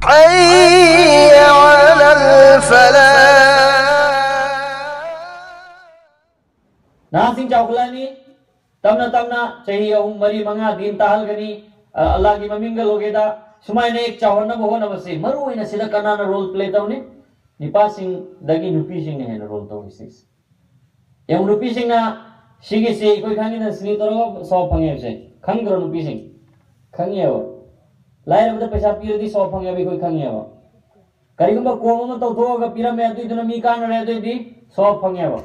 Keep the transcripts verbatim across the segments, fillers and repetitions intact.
حي على الفلاح. ꯅꯍꯥꯁꯤꯡ ꯆꯥꯎꯈꯠꯂꯛꯑꯅꯤ꯫ ꯇꯞꯅ ꯇꯞꯅ ꯆꯍꯤ ꯑꯍꯨꯝ, ꯃꯔꯤ, ꯃꯉꯥ ꯗꯤꯟ ꯇꯥꯍꯜꯒꯅꯤ꯫ ꯑ, ꯑꯜꯂꯥꯍꯒꯤ ꯃꯃꯤꯡꯒ ꯂꯣꯒꯦꯗ ꯁꯨꯃꯥꯏꯅ ꯍꯦꯛ ꯆꯥꯎꯍꯟꯅꯕ ꯍꯣꯠꯅꯕꯁꯤ ꯃꯔꯨ ꯑꯣꯏꯅ ꯁꯤꯗ ꯀꯅꯥꯅ ꯔꯣꯜ ꯄ꯭ꯂꯦ ꯇꯧꯅꯤ? ꯅꯨꯄꯥꯁꯤꯡꯗꯒꯤ ꯅꯨꯄꯤꯁꯤꯡꯅ ꯍꯦꯟꯅ ꯔꯣꯜ ꯇꯧꯏ ꯁꯤꯁꯦ꯫ ꯌꯦꯡꯉꯨ, ꯅꯨꯄꯤꯁꯤꯡꯅ ꯁꯤꯒꯤꯁꯤ ꯑꯩꯈꯣꯏ ꯈꯪꯉꯤꯗꯅ, ꯁꯤꯅꯤ ꯇꯧꯔꯒ ꯁꯣꯞ ꯐꯪꯉꯦ ꯍꯥꯏꯕꯁꯦ꯫ ꯈꯪꯗ꯭ꯔꯣ ꯅꯨꯄꯤꯁꯤꯡ? ꯈꯪꯉꯦꯕ꯫ ꯂꯥꯏꯔꯕꯗ ꯄꯩꯁꯥ ꯄꯤꯔꯗꯤ ꯁꯣꯞ ꯐꯪꯉꯦꯕ, ꯑꯩꯈꯣꯏ ꯈꯪꯉꯦꯕ꯫ ꯀꯔꯤꯒꯨꯝꯕ ꯀꯣꯝ ꯑꯃ ꯇꯧꯊꯣꯛꯑꯒ ꯄꯤꯔꯝꯃꯦ, ꯑꯗꯨꯏꯗꯨꯅ ꯃꯤ ꯀꯥꯟꯅꯔꯦ, ꯑꯗꯨꯏꯗꯤ ꯁꯣꯞ ꯐꯪꯉꯦꯕ꯫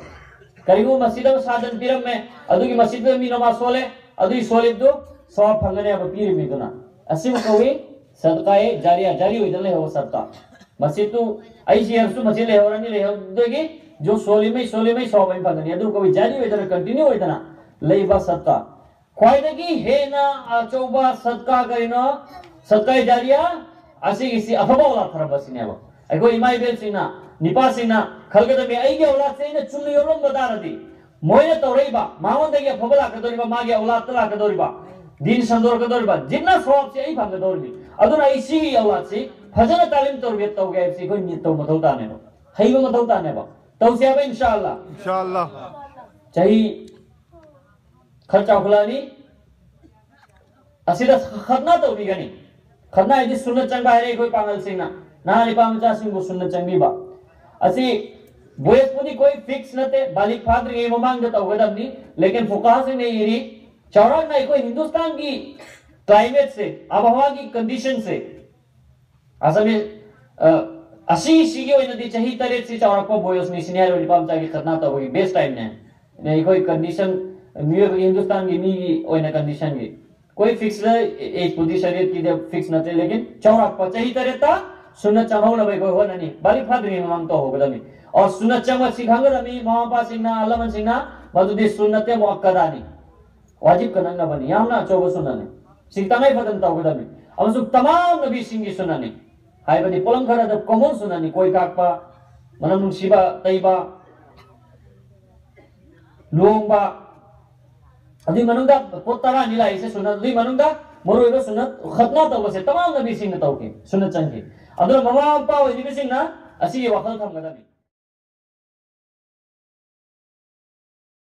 ꯀꯔꯤꯒꯨꯝꯕ ꯃꯁꯖꯤꯗ ꯑꯃ ꯁꯥꯗꯅ ꯄꯤꯔꯝꯃꯦ, ꯑꯗꯨꯒꯤ ꯃꯁꯖꯤꯗ ꯃꯤ ꯅꯃꯥꯖ ꯁꯣꯜꯂꯦ, ꯑꯗꯨꯒꯤ ꯁꯣꯜꯂꯤꯗꯨ ꯁꯣꯞ ꯐꯪꯒꯅꯦꯕ ꯄꯤꯔꯤꯕ ꯃꯤꯗꯨꯅ꯫ ꯑꯁꯤꯕꯨ ꯀꯧꯏ ꯁꯗꯀꯥ ꯖꯥꯔꯤꯌꯥ, ꯖꯥꯔꯤ ꯑꯣꯏꯗꯅ ꯂꯩꯍꯧꯕ ꯁꯗꯀꯥ꯫ ꯃꯁꯖꯤꯗꯇꯨ ꯑꯩ ꯁꯤꯔꯁꯨ ꯃꯁꯖꯤꯗ ꯂꯩꯍꯧꯔꯅꯤ, ꯂꯩꯍꯧꯗꯒꯤ ꯖꯨ ꯁꯣꯜꯂꯤꯃꯩ, ꯁꯣꯜꯂꯤꯃꯩ ꯁꯣꯞ ꯑꯩ ꯐꯪꯒꯅꯤ꯫ ꯑꯗꯨ ꯀꯧꯏ ꯖꯥꯔꯤ ꯑꯣꯏꯗꯅ ꯀꯟꯇꯤꯅ꯭ꯌꯨ ꯑꯣꯏꯗꯅ ꯂꯩꯕ ꯁꯗꯀꯥ꯫ ꯈ꯭ꯋꯥꯏꯗꯒꯤ ꯍꯦꯟꯅ ꯑꯆꯧꯕ ꯁꯗꯀꯥ ꯀꯔꯤꯅꯣ? ꯁꯗꯀꯥ ꯖꯥꯔꯤꯌꯥ꯫ ꯑꯁꯤꯒꯤꯁꯤ ꯑꯐꯕ ꯑꯧꯂꯥꯗ ꯊꯔꯝꯕꯁꯤꯅꯦꯕ꯫ ꯑꯩꯈꯣꯏ ꯏꯃꯥ ꯏꯕꯦꯜꯁꯤꯡꯅ, ꯅꯤꯄꯥꯁꯤꯡꯅ ꯈꯜꯒꯗꯕꯅꯤ, ꯑꯩꯒꯤ ꯑꯧꯂꯥꯗꯁꯦ ꯑꯩꯅ ꯆꯨꯝꯅ ꯌꯣꯛꯂꯝꯕ ꯇꯥꯔꯗꯤ, ꯃꯣꯏꯅ ꯇꯧꯔꯛꯏꯕ, ꯃꯉꯣꯟꯗꯒꯤ ꯑꯐꯕ ꯂꯥꯛꯀꯗꯧꯔꯤꯕ, ꯃꯥꯒꯤ ꯑꯧꯂꯥꯗꯇ ꯂꯥꯛꯀꯗꯧꯔꯤꯕ, ꯗꯤꯟ ꯁꯟꯗꯣꯔꯛꯀꯗꯧꯔꯤꯕ, ꯖꯤꯟꯅ ꯁꯣꯞꯁꯦ ꯑꯩ ꯐꯪꯒꯗꯧꯔꯤꯅꯤ꯫ ꯑꯗꯨꯅ ꯑꯩ ꯁꯤꯒꯤ ꯑꯧꯂꯥꯗꯁꯤ ꯐꯖꯅ ꯇꯥꯂꯤꯝ ꯇꯧꯔꯒꯦ, ꯇꯧꯒꯦ ꯍꯥꯏꯕꯁꯤ ꯑꯩꯈꯣꯏ ꯅꯤꯌꯠ ꯇꯧꯕ ꯃꯊꯧ ꯇꯥꯅꯦꯕ, ꯍꯩꯕ ꯃꯊꯧ ꯇꯥꯅꯦꯕ꯫ ꯇꯧꯁꯦ ꯍꯥꯏꯕ, ꯏꯟꯁꯥ ꯑꯜꯂꯥ꯫ ꯏꯟꯁꯥ ꯑꯜꯂꯥ꯫ ꯆꯍꯤ ꯈꯔ ꯆꯥꯎꯈꯠꯂꯛꯑꯅꯤ, ꯑꯁꯤꯗ ꯈꯠꯅ ꯇꯧꯕꯤꯒꯅꯤ꯫ ꯈꯠꯅ ꯍꯥꯏꯗꯤ ꯁꯨꯟꯅ ꯆꯪꯕ ꯍꯥꯏꯔꯦ ꯑꯩꯈꯣꯏ ꯄꯥꯉꯜꯁꯤꯡꯅ, ꯅꯍꯥ ꯅꯨꯄꯥ ꯃꯆꯥꯁꯤꯡꯕꯨ ꯁꯨꯟꯅ ꯆꯪꯕꯤꯕ꯫ ꯑꯁꯤ ꯕꯣꯌꯁꯄꯨꯗꯤ ꯑꯩꯈꯣꯏ ꯐꯤꯛꯁ ꯅꯠꯇꯦ, ꯕꯥꯂꯤꯛ ꯐꯥꯗ꯭ꯔꯤꯉꯩ ꯃꯃꯥꯡꯗ ꯇꯧꯒꯗꯕꯅꯤ꯫ ꯂꯦꯀꯤꯟ ꯐꯨꯀꯥꯍꯥꯁꯤꯡꯅ ꯏꯔꯤ, ꯆꯥꯎꯔꯥꯛꯅ ꯑꯩꯈꯣꯏ ꯍꯤꯟꯗꯨꯁꯇꯥꯟꯒꯤ ꯀ꯭ꯂꯥꯏꯃꯦꯠꯁꯦ, ꯑꯕꯍꯋꯥꯒꯤ ꯀꯟꯗꯤꯁꯟꯁꯦ, ꯑꯁꯥꯃꯤ, ꯑ, ꯑꯁꯤꯁꯤꯒꯤ ꯑꯣꯏꯅꯗꯤ ꯆꯍꯤ ꯇꯔꯦꯠꯁꯤ ꯆꯥꯎꯔꯛꯄ ꯕꯣꯌꯁꯅꯤ ꯁꯤꯅꯤ ꯍꯥꯏꯔꯤꯕ ꯅꯨꯄꯥ ꯃꯆꯥꯒꯤ ꯈꯠꯅ ꯇꯧꯕꯒꯤ ꯕꯦꯁ ꯇꯥꯏꯝꯅꯦ꯫ ꯑꯩꯈꯣꯏ ꯀꯟꯗꯤꯁꯟ, ꯃꯤꯑꯣꯏꯕꯒꯤ, ꯍꯤꯟꯗꯨꯁꯇꯥꯟꯒꯤ ꯃꯤꯒꯤ ꯑꯣꯏꯅ ꯀꯟꯗꯤꯁꯟꯒꯤ꯫ ꯑꯩꯈꯣꯏ ꯐꯤꯛꯁꯇ, ꯑꯦꯖꯄꯨꯗꯤ ꯁꯔꯤꯌꯠꯀꯤꯗ ꯐꯤꯛꯁ ꯅꯠꯇꯦ, ꯂꯦꯀꯤꯟ ꯆꯥꯎꯔꯥꯛꯄ ꯆꯍꯤ ꯇꯔꯦꯠꯇ ꯁꯨꯟꯅ ꯆꯪꯍꯧꯅꯕ ꯑꯩꯈꯣꯏ ꯍꯣꯠꯅꯅꯤ꯫ ꯕꯥꯂꯤꯛ ꯐꯥꯗ꯭ꯔꯤꯉꯩ ꯃꯃꯥꯡ ꯇꯧꯍꯧꯒꯗꯕꯅꯤ꯫ ꯑꯣꯔ ꯁꯨꯟꯅ ꯆꯪꯕ ꯁꯤ ꯈꯪꯒꯗꯕꯅꯤ, ꯃꯃꯥ ꯃꯄꯥꯁꯤꯡꯅ, ꯑꯍꯜ ꯂꯃꯟꯁꯤꯡꯅ, ꯃꯗꯨꯗꯤ ꯁꯨꯟꯅꯠꯇꯦ ꯃꯨꯑꯛꯀꯗꯥꯅꯤ꯫ ꯋꯥꯖꯤꯕꯀ ꯅꯪꯅꯕꯅꯤ, ꯌꯥꯝꯅ ꯑꯆꯧꯕ ꯁꯨꯟꯅꯅꯤ꯫ ꯁꯤ ꯇꯉꯥꯏ ꯐꯗꯅ ꯇꯧꯒꯗꯕꯅꯤ꯫ ꯑꯃꯁꯨꯡ ꯇꯃꯥꯝ ꯅꯕꯤꯁꯤꯡꯒꯤ ꯁꯨꯟꯅꯅꯤ꯫ ꯍꯥꯏꯕꯗꯤ ꯄꯣꯠꯂꯝ ꯈꯔꯗ ꯀꯣꯃꯟ ꯁꯨꯟꯅꯅꯤ, ꯀꯣꯏ ꯀꯥꯛꯄ, ꯃꯅꯝ ꯅꯨꯡꯁꯤꯕ ꯇꯩꯕ, ꯂꯨꯍꯣꯡꯕ, ꯑꯗꯨꯒꯤ ꯃꯅꯨꯡꯗ ꯄꯣꯠ ꯇꯔꯥꯅꯤ ꯂꯥꯛꯏꯁꯦ ꯁꯨꯟꯅ, ꯑꯗꯨꯒꯤ ꯃꯅꯨꯡꯗ ꯃꯔꯨꯑꯣꯏꯕ ꯁꯨꯟꯅꯠ ꯈꯠꯅ ꯇꯧꯕꯁꯦ ꯇꯃꯥꯝ ꯅꯕꯤꯁꯤꯡꯅ ꯇꯧꯈꯤ, ꯁꯨꯟꯅꯠ ꯆꯪꯈꯤ꯫ ꯑꯗꯨꯅ ꯃꯃꯥ ꯃꯄꯥ ꯑꯣꯏꯔꯤꯕꯁꯤꯡꯅ ꯑꯁꯤꯒꯤ ꯋꯥꯈꯜ ꯊꯝꯒꯗꯕꯅꯤ꯫